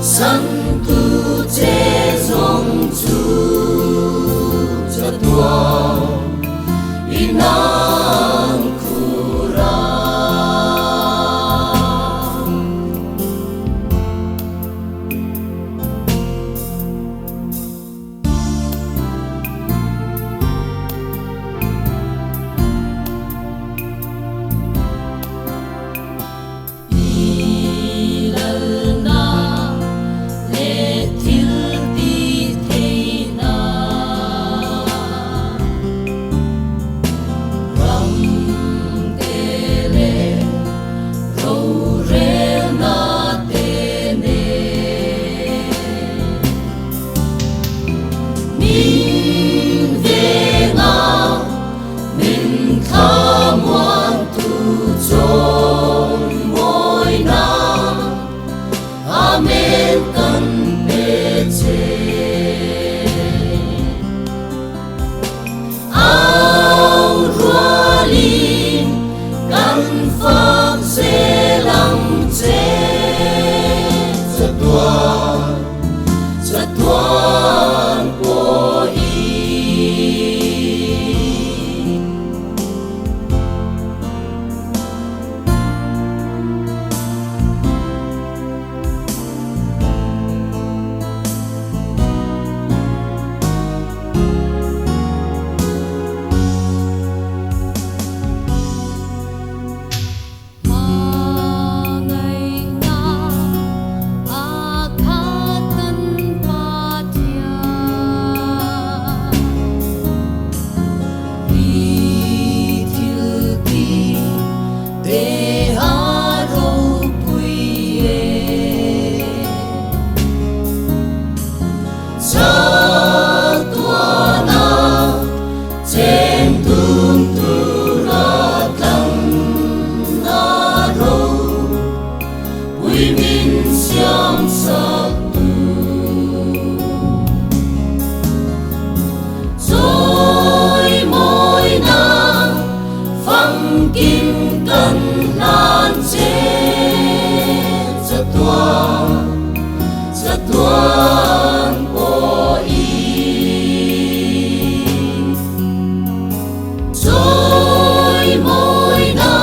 Santu che zawng chu chatuan inang khur a. I lalna leh thil ti theihna ram te leh rorelna te nen. Min venga min thlamuan tu chawn mawina Amen kan pe che. Au rualin kan fak zel ang che chatuan. Chatuan pawhin. Hmangaihna a khat an Pathian. I thil ti te a ropui e. Chatuana chen tum tura tlang na ro pui min siam sak tu. Chawi mawina famkim kan hlan che chatuan chatuan pawhin. Chawi mawina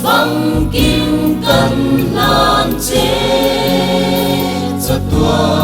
famkim kan hlan che chatuan.